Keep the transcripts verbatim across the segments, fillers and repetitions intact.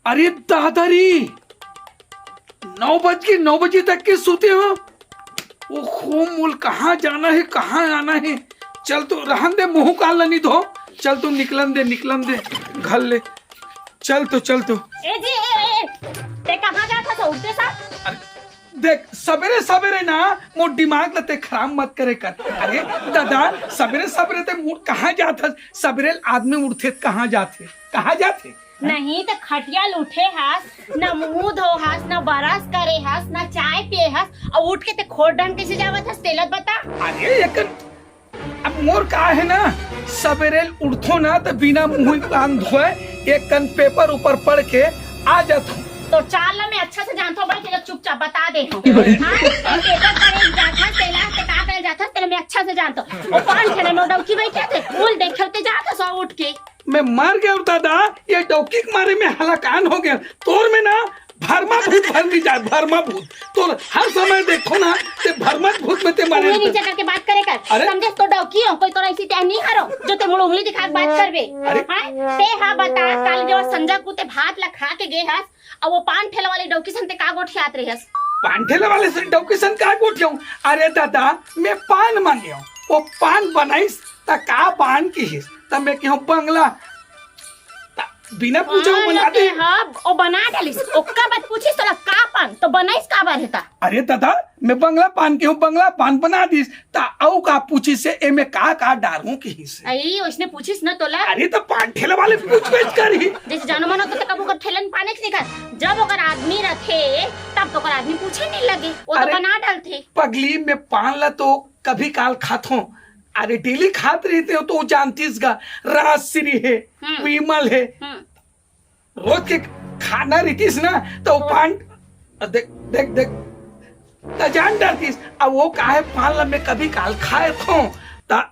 अरे दादा रे, नौ बज के, नौ बजे तक के सूते हो। ओहो, मोल कहाँ जाना हे, कहाँ आना हे? चल तो रहन दे, मुँह कान ला नहीं धो। चल तो निकलन दे, निकलन दे घर ले। चल तो, चल तो। ए जी, ए, ए, ए, ते कहाँ जात हस उठते साथ? अरे देख, सबेरे सबेरे ना मोर दिमाग ला ते खराब मत करे कर। अरे दादा, सबेरे सबेरे ते मुड़ कहाँ जात हस? सबेरे आदमी उठथे त कहाँ जाथे? कहाँ जाथे? नहीं त खटिया ल उठे हस, ना मुंह धो हस, ना बरस करे हस, ना चाय पिए हस, अउ उठ के ते खोर डहन कइसे जावत हस, तेला त बता। अरे एक अब मोर का हे ना, सबेरे उठथों ना त बिना मुंह कान धोए एक कन पेपर ऊपर पढ़ के आ जाथों। तो चाल ला मैं अच्छा से जानथों भाई, तेला चुपचाप बता दे हूँ। हाँ, ते पेपर पढ़े जात हस, तेला ते का करे जात हस, तेला मैं अच्छा से जानथों। ओ पान ठेला में डौकी बइठे थे, फूल देखे ते जात हस उठ के। मैं मर गया दादा, ये डौकी के मारे में हलाकान हो गया। तोर में ना भरमा भूत भर नहीं जाए, भरमा भूत। तो हर समय देखो ना, ते भरमा भूत में ते मारे मुंह नीचे करके बात करे कर। अरे। समझे तो डौकी हो, कोई तोरा इसी टहनी हरो, जो ते मुड़ उंगली दिखा के बात करबे। अरे। हाँ? ते हा बता, काल जो संजय को ते भात ला खा के गे हस, अउ वो पान ठेला वाले डौकी सन ते का गोठियात रहे हस? पान ठेला वाले सन डौकी सन का गोठियाऊं? अरे दादा, मैं पान मांगे हूँ, वो पान बनाइस, त का पान किहिस? त मैं कहूँ बंगला। त बिना पूछे वो पान बना दे। हाँ, वो बना डालिस। ओकर बाद पूछिस तोला का पान, तो बनाइस का बार हेता? अरे दादा, मैं बंगला पान के हूँ, बंगला पान बना दिस। त अउ का पूछिस से एमे का का डारूं किहिस से। आई, उसने पूछिस न तोला। अरे त पान ठेला वाले पूछ बेच कर ही। जैसे जानो मानो तो कब ओकर ठेलन पाने के नहीं खा। जब ओकर आदमी रथे, तब तो ओकर आदमी पूछे नहीं लगे, वो तो अरे, बना डालथे। पगली में पान ला तो कभी काल खाथों, अरे डेली खात रहिथे हो तो वो जानतीस गा, राजश्री हे, हम्म। विमल हे, हम्म। रोज के खाना रहितीस ना, तो वो पान देख देख देख त जान डारतीस। अब वो काहे पान ला मैं कभी काल खाए थो, त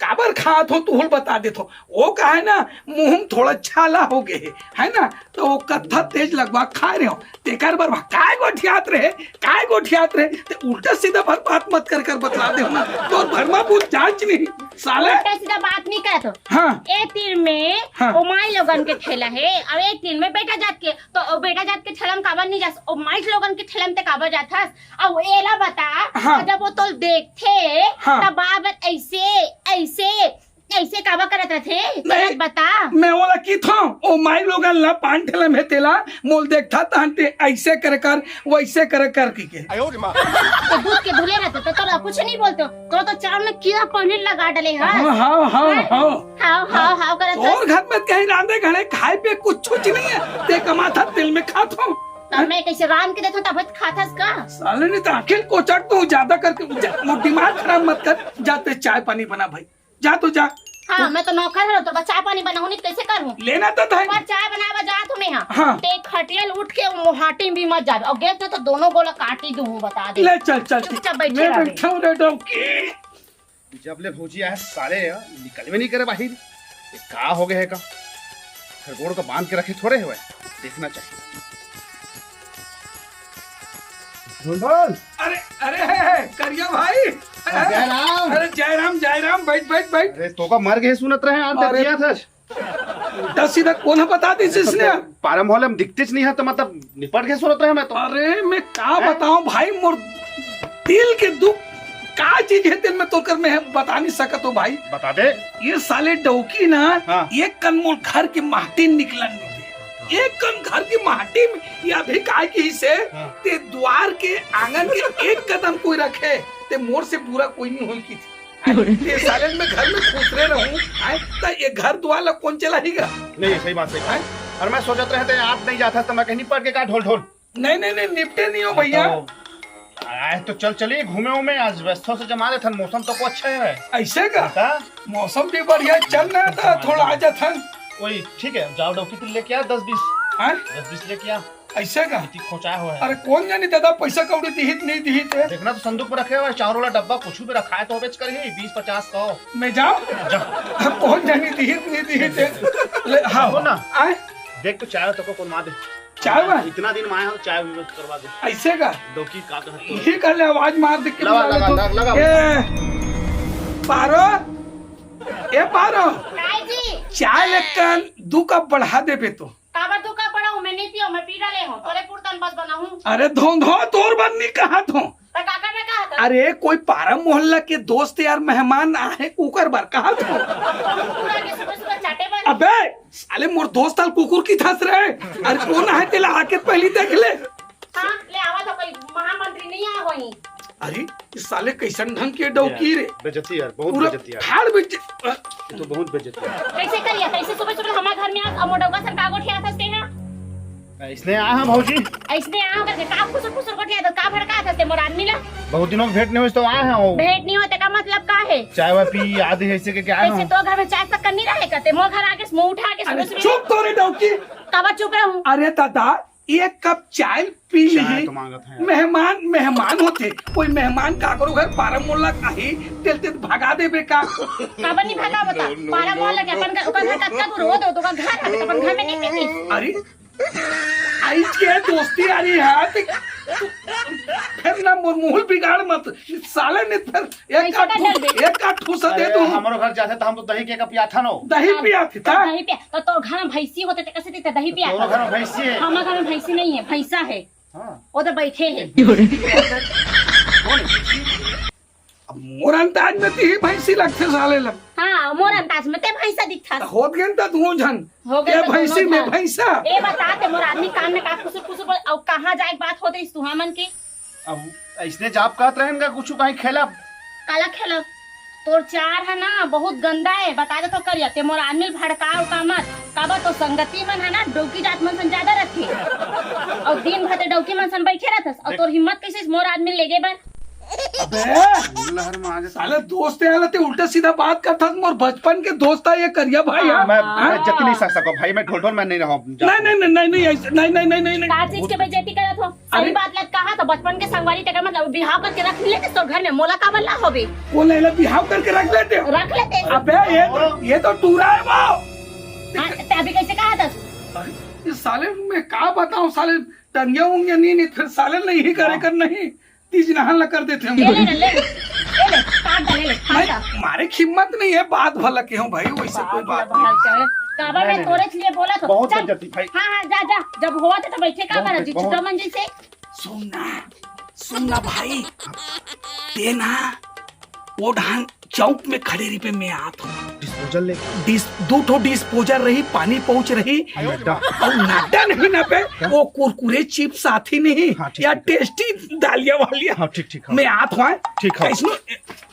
काबर खात हो तू होल बता देथो। वो काहे ना मुंह में थोड़ा छाला हो गए हे, है ना, तो वो कत्था तेज लगवा खाए रहे हो। तेकर बर भा-, काय गोठियात रहे, काय गोठियात रहे, ते उल्टा सीधा भर बात मत कर कर बतला दे हो ना। तोर भरमा भूत जांच नहीं, साले। उल्टा सीधा बात नहीं कहत हो। हाँ। ए तीर में हाँ। ओ माई लोगन के ठेला हे, अब ए तीर में बेटा जात के, तो ओ बेटा जात के ठेला में काबर नहीं जास, ओ माई लोगन के ठेला में ते काबर जात हस? अब एला बता, हाँ। जब वो तोल देखथे, हाँ। तब बार बार ऐसे, ऐसे, ऐसे काबर करत रथे? नहीं, बता। मैं ओला की था, ओ माई लोगन ला पान ठेला में तेला मोल देखथा तहन ते ऐसे कर कर, वैसे कर कर की के। तो दूध के धुले रहते तो तोला कुछ नहीं बोलते, तो तो चावल में कीड़ा पनीर लगा डले है। हाँ, हाँ, हाँ, हैं? हाँ। हाँ, हाँ, हाँ करत तोर हस। घर में कहीं रांधे घड़े खाए पे कुछ छुच नहीं है, ते कमाथा तेल में खात हो। तब मैं कैसे रांध के देता तब खात हस का? साले ने तो आखिर कोचट तो ज्यादा करके जा, वो दिमाग खराब मत कर, जाते चाय पानी बना भाई। जा तो जा। हाँ, मैं तो नौकर हूँ, तो बस चाय पानी बनाऊँ नहीं, कैसे करूँ? लेना तो था। पर चाय बनावा जा तुम्हें, हाँ। हाँ। ते खटियल उठ के मोहाटी भी मत जाबे, और गैस तो दोनों गोला काटी दूँ, बता दे। ले चल, चल, चुपचाप बैठे मैं रह। बैठा हूँ रे डौकी। जब ले भौजी आए साले ह निकलबे नहीं करे बाहिर। ये का हो गए है का? खरगोड़ को बांध के रखे थोड़े हुए, देखना चाहिए। ढोल ढोल। अरे, अरे, करिया भाई। जय राम। अरे जय राम, जय राम, बैठ, बैठ, बैठ। अरे तो का मर गए सुनत रहे यार, अरे। दिया था। उल्टा सीधा कोन ह बता दिस इसने? पारम होले हम दिखते च नहीं है तो मतलब निपट के सुनत रहे मैं तो। अरे मैं का हैं? बताऊं भाई, मोर दिल के दुख का चीज है, दिल में तो कर मैं बता नहीं सकत हूँ भाई। बता दे। ये साले डौकी ना, हाँ। एक कन मोर घर के माटी निकलन नहीं दे, एक कन घर के माटी में। ये अभी काय की से हाँ। ते द्वार के आंगन के एक कदम कोई रखे, ते मोर से बुरा कोई नहीं होल की थी। ये साले मैं घर में खुसरे रहूं, आए, त ये घर द्वार ला कौन चलाएगा? नहीं, सही बात, सही बात। हैं? और मैं सोचत रहे थे, आप नहीं जाता तो मैं कहीं पढ़ के का ढोल ढोल। नहीं, नहीं, नहीं, निपटे नहीं हो भैया। तो, आए तो चल चलिए घूमे उमे, आज व्यस्तों से जमा लेथन, मौसम तो को अच्छा है। ऐसे का? बता। मौसम भी बढ़िया चल रहा था, थोड़ा आ जाथन। वही ठीक है, जाओ डौकी फिर लेके आ दस बीस। हैं? दस बीस लेके आ। ऐसे का? इतनी खोंचाया हुआ है। अरे कौन जानी दादा पैसा कौड़ी दिहित नहीं दिहित है। देखना तो संदूक में रखे हुए हैं, चार वाला डब्बा कुछ भी रखा है तो बेच कर ही बीस पचास सौ। मैं जाऊं? जा। अब कौन जानी दिहित नहीं दिहित है। ले, हाँ। सुन ना। आए? देख तो चाय तो को कौन मार दे। चाय बा? इतना दिन में आया हूँ, चाय भी मत करवा दे। ऐसे का? डौकी का कहत तो। यही कहले आवाज मार दे के लगा, बुला ले लगा, तो। लगा, लगा। ए, पारो, ए पारो, काय जी? चाय ले कन दू कप बढ़ा देबे तो। काबर दू कप बढ़ाऊं? मैं नहीं पियो, मैं पी डाले हूँ। तोरे पुरतन बस बनाऊं। अरे धोंधो, तोर बर नहीं कहा थो। त काका मैं कहा था? अरे कोई पारा मोहल्ला के दोस्त यार मेहमान आहे, ओकर बर कहा थो। कुकुर आगे सुबह सुबह चाटे बर। अबे साले, मोर दोस्त आल कुकुर किथस रे। अरे कोन आहे, तेला आके पहली देख ले। हाँ, ले आवा तो कोई महामंत्री नहीं आया वहीं। अरे, इस साले कैसन ढंग के डौकी रे। बेइज्जती यार, बहुत पूरा बेइज्जती यार। फाड़ बेइज्जत-, ये तो बहुत बेइज्जती है। कैसे करिया? कैसे सुबह सुबह हमारे घर में आ, अब मोर डौका सर का गोठिया था तेहा? इसने आ, हाँ भौजी। इसने आ करके का फुसुर फुसुर गोठिया था, का भड़का था ते मोर आदमी ला? बहुत दिनों की भेंट नहीं हुई तो आए हैं वो। भेंट नहीं होते का मतलब का है? चाय वाय पी, याद है ऐसे के क्या कैसे है? तो घर में चाय शक्कर नहीं रहे करते, मोर घर आके मुंह उठा के अरे सुबह सुबह चुप तो रे डौकी। काबर चुप रहूं? अरे दादा, एक कप चाय पी चाय ली। तो मांगत है। मेहमान, मेहमान होथे, कोई मेहमान काकरो घर पारा मोहल्ला आही, तेल तेल भगा देबे का? काबर नहीं भगा बता? पारा मोहल्ला के अपन घर, ओकर घर कतका दूर हो, तो ओकर घर है, तो अपन घर में नहीं पीती। अरे, आई के दोस्ती आ रही है, ते फिर ना मोर मुहल बिगाड़ मत, साले ने फिर एक कैसे आध का डर दे? एक आध ठूसा दे अरे, तू। हमरो घर जाथे त हम तो दही के कप पियाथन हो। दही हाँ, पियाथे त? दही पिया। तो तोर घर में भैंसी होते त कैसे देते दही पिया? तोरो घर में भैंसी है? हमारे घर में भैंसी नहीं है, भैंसा है। हाँ। वो तो बैठे है। कौन है? अब मोर अंदाज में तो ही भैंसी लगथे साले ला। हाँ, मोर अंदाज में ते भैंसा दिखथस। होत गेन त दोनों झन। हो गए ये तो भैंसी दोनों में झन। भैंसा। ए बता ते मोर आदमी कान में का खुसुर खुसुर बोल, और कहाँ जाए बात होते इस तुहा मन की? अब ऐसने जाप कहत रहेन का कुछ कहीं खेलब? काला खेलब? तोर चार है ना बहुत गंदा है, बता दे तो करिया, ते मोर आदमी भड़काव का मत। काबर तो संगति मन है ना डौकी जात मन सन ज्यादा रखी। और दिन भर ते डौकी मन सन बैठे रहतस, और तोर हिम्मत कैसे इस मोर आदमी लेगे बर? अबे लहर में आ जा। साले दोस्त यार ते उल्टा सीधा बात करता, मोर बचपन के दोस्त है ये करिया भाई है। मैं हाँ। बेइज्जती नहीं सह सको भाई, मैं ढोल ढोल मैं नहीं रहा। नहीं नहीं नहीं नहीं नहीं ऐसे नहीं नहीं नहीं नहीं नहीं। का चीज के बेइज्जती करत हो? सही अरे। बात लग कहा तो बचपन के संगवारी तेकर मतलब बिहाव करके रख लेते तो घर में मोला काबर ला होबे? वो लैला बिहाव करके रख लेते हो। रख लेते। अबे ये तो ये तो टूरा है वो। हाँ, ते अभी कैसे कहा था? अरे, इस साले में का बताऊं, साले टंगिया उंगिया नहीं नहीं फिर साले नहीं करे हाँ। कर नहीं। तीज नहान ला कर देते हम। ले ले ले ले। ले ले, काट दे, ले ले, काट भाई, दे। मारे हिम्मत नहीं है, बात भला के हूँ भाई, वैसे कोई बात बात नहीं। भला के है। काबर नहीं, मैं नहीं, तोरे लिए बोला तो। बहुत चल। बेइज्जती भाई। हाँ हाँ, जा जा, जब हुआ था तो बैठे का बहुत, करा जी बहुत। चित्रा मंजिल से। सुन ना, सुन ना भाई, ते ना वो ढांग चौक में खड़े रही पे मैं आत हूँ। डिस्पोजल लेके। डिस दू ठो डिस्पोजल रही, पानी पाउच रही। नड्डा। और नड्डा नहीं ना पे, क्या? वो कुरकुरे चिप्स आती नहीं हाँ, ठीक, या ठीक, ठीक। टेस्टी दालिया वालिया। हाँ, ठीक, ठीक, हाँ। मैं आत हूँ। ठीक है। कैसनो?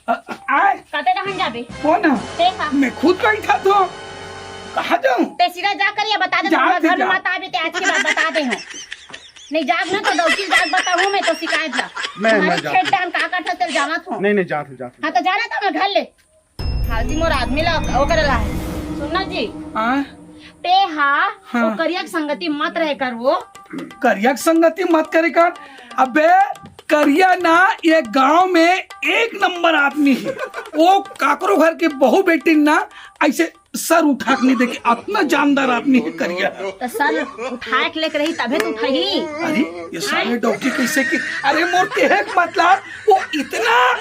अ, अ, आए। कते रहन जाबे? कौन है? ते का? मैं खुद बैठा तो। कहाँ जाऊँ? ते सीधा जा कर या बता दे, जा, तुम्हारे घर में जा। मत आबे, ते आज के बाद बता दे हूँ। नहीं जाब ना तो डौकी जाग बताऊँ मैं तो शिकायत ला। मैं, तुम्हारी मैं जाता खेत हूँ। डान का करता तेल जाना था। नहीं, नहीं, जाता हूँ, जाता हूँ। हाँ तो जाना था मैं घर ले। फालतू मोर आदमी ला ओकर ला है। सुनना जी। हाँ? ते हा हाँ। वो करिया के संगति मत रहे कर वो। करिया के संगति मत करे कर। अबे करिया ना ये गांव में एक नंबर आदमी है। वो काकरो घर के बहू बेटी ना ऐसे सर उठा के नहीं देखे, इतना जानदार आदमी है करिया। तो सर उठा के लेके रही तभे तो उठाई। अरे ये साले डौकी कैसे की? अरे मोर कहे के मतलब वो इतना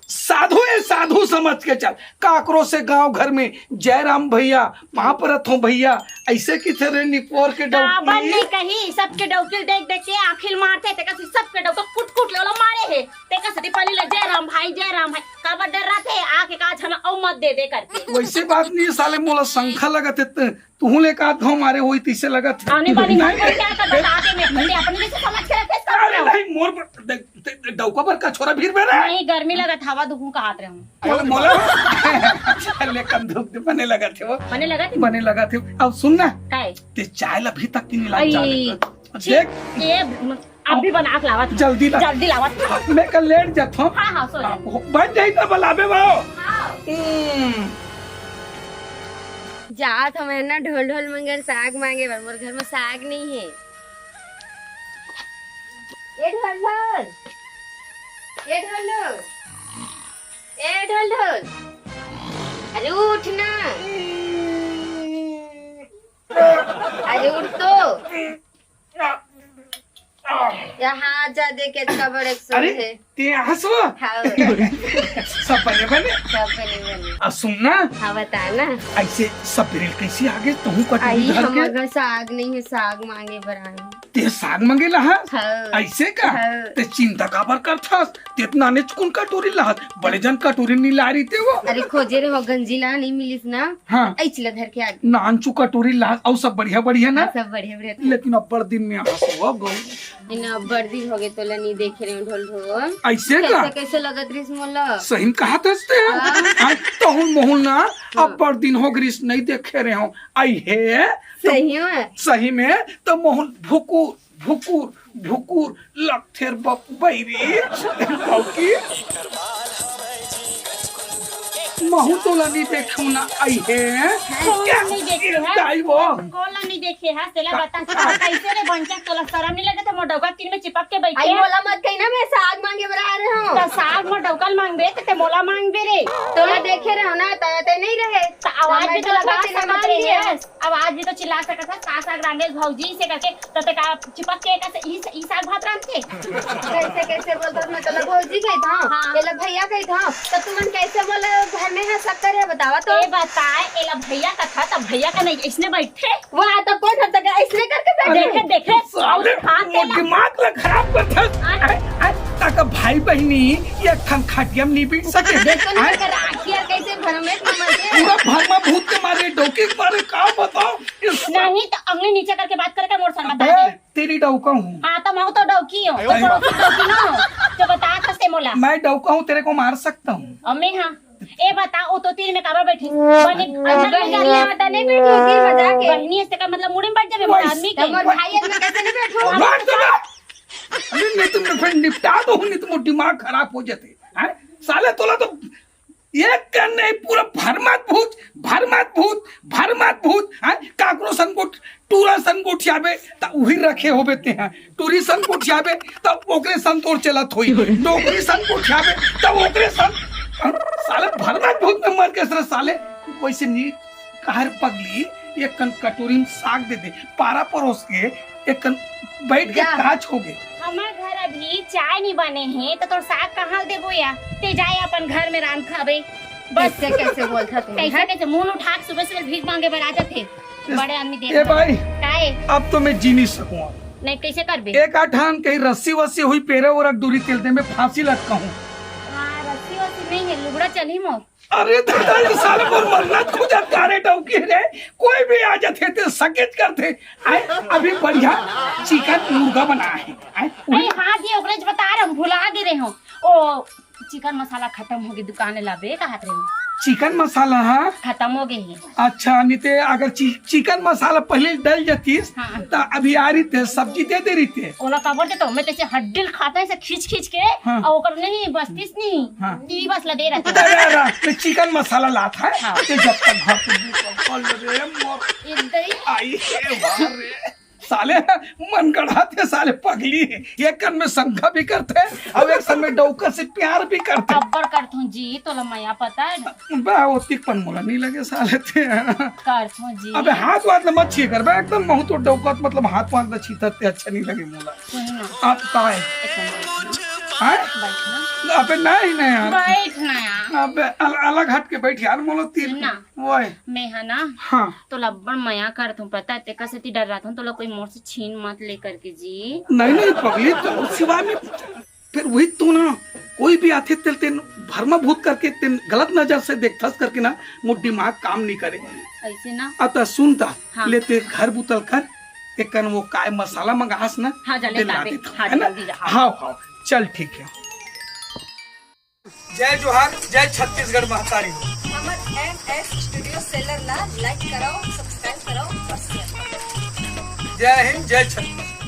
साधु है, साधु समझ के चल। काकरो से गांव घर में जयराम भैया, पाँव परत हूँ भैया, ऐसे किथे रे निपोर के काबर डौकी। नहीं कही, सबके डौकी देख देख के आँखी ल मारथे, तेकर से सबके डौका कुट कुट ले ओला मारे हे। तेकर से पहली ले जयराम भाई, जयराम भाई, काबर डर रहा थे, आके का झन अउ मत दे दे करके। वैसे बात नहीं है साले, मोला शंका लगत है, त-, तुहूं ले का धो मारे होई तैसे लगत है। आने वाली नहीं, बात क्या कर बता दे मैं, नहीं। अपने जैसे समझ के रखे इसका अरे मतलब। नहीं, मोर पर, देख, ते, ते डौका बर का छोरा भीड़ में रहा। नहीं, गर्मी लगत, हवा दुखू कहत रहूं। मोला, मोला। चल, ले कम धूप दे, बने लगत हे वो। बने लगत हे? बने लगत हे। अब सुन ना। काय? ते चाय ला अभी तक नहीं ला आई, चाय ले। छी, देख। ये अभी बना के लावत। जल्दी ला। जल्दी लावत। मैं कल लेट जात हूँ। हाँ, हाँ, सो जा। हाँ, बन जाई तो बुलावे वो। हाँ। हम्म। जात हूँ मैं ना ढोल ढोल मंगर साग मांगे बर, मोर घर में साग नहीं है। ए ढोल ढोल, ए ढोल ढोल, ए ढोल ढोल, अरे उठ ना, अरे उठ तो। यहाँ आ जा, देख के इतना बड़े अरे, है। ते हंसवा। हाँ। सब बने बने। सब बने बने। आ सुन ना। हाँ, बता ना। ऐसे सब बेरे कइसे आगे, तहूँ कटोरी आई, धर के। हमर घर साग नहीं है, साग मांगे बर आए। ते साग मांगे ला हा? हाँ। ऐसे का? हाँ। ते चिंता काबर करथस? ते इतना ने चुकुन कटोरी लाहत, बड़े जन कटोरी नी ला रही ते वो। अरे, खोजे रहे हो, गंजी ला नहीं मिलिस ना। हाँ। ऐ चिला धर के आ गई। नानचू कटोरी लाहत, अउ सब बढ़िया बढ़िया ना? हाँ, सब बढ़िया बढ़िया। लेकिन अब्बड़ दिन में हंसवा गो। इन अब्बड़ दिन हो गए तोला नी देखे रहे ढोल ढोल। ऐसे का? कैसे, कैसे लगत रहिस मोला? सही में कहा थस ते? हाँ। आज तहूँ महूँ ना हाँ। अब्बड़ दिन हो गइस नहीं देखे रहे हो। आई हे। तो सही में? सही में तो महूँ भुकुर, भुकुर, भुकुर लगथे रे बप-, बइरी। कौकी। महूँ तोला नी देखूँ ना आई हे। कोन ला नी देखे हा? दाई वो। कोन ला नी देखे हा? तेला बता, कैसे रे बंचक, तोला शरम नी लगत हे? मोर डौका तीर में चिपक के बइठे आई हे। मोला मत कही ना, मैं साग मांगे बर आ रहे हो। त साग मोर डौका ल मांगबे, त ते मोला मांगबे रे। तोला देखे रहे हो ना, त ते नहीं रहे। त आवाज भी तो लगा सकत रहे हस। आवाज भी तो चिल्ला सकत हस, का साग रांधे भौजी से करके, त ते का चिपक के एका से ई, ई साग भात रांध के? कैसे, कैसे बोलत हस? मैं तोला भौजी कहित हंव, हाँ। एला भैया कहित हंव, त तुमन कैसे मोला घर में हंसक करे बतावा तो? ए बता, एला भैया कथस, त भैया का नहीं, इसने बैठे? वाह, त कोन हर तक इसने करके बैठे? देखे, देखे, साले, अउ हाथ मोर तेला दिमाग ला खराब करथस। हाँ। अरे, अरे, ताका भाई बहिनी एक ठन खटिया में नहीं बैठ सके। देख तो नहीं हैं? कर आखिर कैसे भरमेट में मर गए। पूरा भरमा भूत के मारे, डौकी के मारे, का बताओ? इस नहीं तो अंगली नीचे करके बात करके मोर संग बता अबे, दे। तेरी डौका हूँ। हाँ, तो मैं तो डौकी हूँ। तो पड़ोसी डौकी ना हो। जो बता तो से मोला। मैं डौका हूँ, तेरे को मार सकता हूँ। अम्मी हाँ। ए बता, ओ तो तीर में काबर बैठी? बने, अंदर में जाने आता नहीं बैठी होगी, मजाक है। बहनी ऐसे का मतलब मुड़ी में बैठ जावे मोर वैसे आदमी के। तो मोर भाई आदमी कैसे नहीं बैठो? मार तो ना। अरे नहीं तो मैं फिर निपटा दो, नहीं तो मोर दिमाग खराब हो जाते। हैं? साले तोला तो एक कन नहीं, पूरा भरमात भूत, भरमात भूत, भरमात भूत, हैं? काकरो सन गोठ-, टूरा सन गोठियाबे, त उही रखे होबे ते हैं। टूरी सन गोठियाबे, त ओकरे सन तोर चलत होई। डोकरी सन गोठियाबे, त ओकरे सन, हैं? साले भरमात भूत में मर के सर साले, वैसे नी कहर पगली, एक कन कटोरी में साग दे दे, पारा परोस के, एक कन बैठ के जा। काच हो गए। हमर घर अभी चाय नहीं बने हे, तो तोर साग कहाँ देबो या? ते जाए अपन घर में रांध खाबे। बस। कैसे, कैसे बोलत हस तू, कैसे, हैं? कैसे मुंह उठा के सुबह, सुबह भीख मांगे बर आ जाथे। इस-, बड़े आदमी देख ए भाई, काहे? अब तो मैं जी नहीं सकूं अब। नहीं, कैसे करबे? एक आठान कहीं रस्सी वस्सी हुई, पेरा ओरा डोरी तेल दे, मैं फांसी लटकाऊं। हाँ, रस्सी वस्सी नहीं है, लुगड़ा चली मोर। अरे दादा, ये साले मोर मरना खोजत का रे डौकी रे, कोई भी आ जाथे ते सकेज करथे। आए, अभी बढ़िया चिकन मुर्गा बनाए हे। आए, अरे हाँ जी, ओकरे ज बता रहे हम, भुला गे रहे हो। ओ, चिकन मसाला खत्म हो गए, दुकान ले लाबे कहत रहे हो। चिकन मसाला, हाँ? खत्म हो गए हे। अच्छा, नहीं ते अगर चि-, चिकन मसाला पहले डल जातीस, हाँ। त अभी आ रही ते, सब्जी दे दे रही ते। ओला काबर देतो? मैं तैसे हड्डी ल खाता है, ऐसे खींच खींच के, हाँ। और ओकर नहीं बस्तीस नहीं। हाँ। ई बस ला दे रहा था। अरे, अरे, मैं चिकन मसाला लात है। हाँ। ते जब तक घर पे भूख और कल रे मोर इधर ही। आई हे वाह रे। साले मन गढ़ाते साले पगली। एक कन में शंखा भी करते, अब एक सन में डौका से प्यार भी करते। अब्बड़ करथूं जी, तोला मया पता है। बा, ओतिक पन मोला नहीं लगे साले ते। करथूं जी। अबे हाथ वाथ ले मत छुए कर बे, एकदम महू तो डौकत, मतलब हाथ वाथ ले छीतत ते अच्छा नहीं लगे मोला। सुन ना। आप का है? एक मिनट बैठ ना। हैं? बैठ ना। अबे नहीं, नहीं यार। बैठ ना यार। अबे अल-, अलग हट के बैठ यार, मोला तीर सुन ना। ओए। मैं है ना। हाँ। तोला अब्बड़ मया करथूं, पता है, तेकर सेती डर्राथूं, तोला कोई मोर से छीन मत ले करके जी। नहीं, नहीं, पगली, तो सिवा में फिर वही तो ना, कोई भी आथे तेल तेन भरमा भूत करके तेन गलत नजर से देखथस करके ना, मोर दिमाग काम नहीं करे। ऐसे ना। अतः सुन ता, हाँ। ले ते घर बुतल कर, एक कन वो काय मसाला मंगास ना, हाँ, जा ले तेल ला ला दे। देता, हाँ, है ना? जल्दी जा, हाँ। हाँ, हाँ, चल ठीक है। जय जोहार, जय छत्तीसगढ़ महतारी हो। हमर एम एस स्टूडियो सेलर ला like कराओ, subscribe कराओ और share कराओ। जय हिंद, जय छत्तीसगढ़।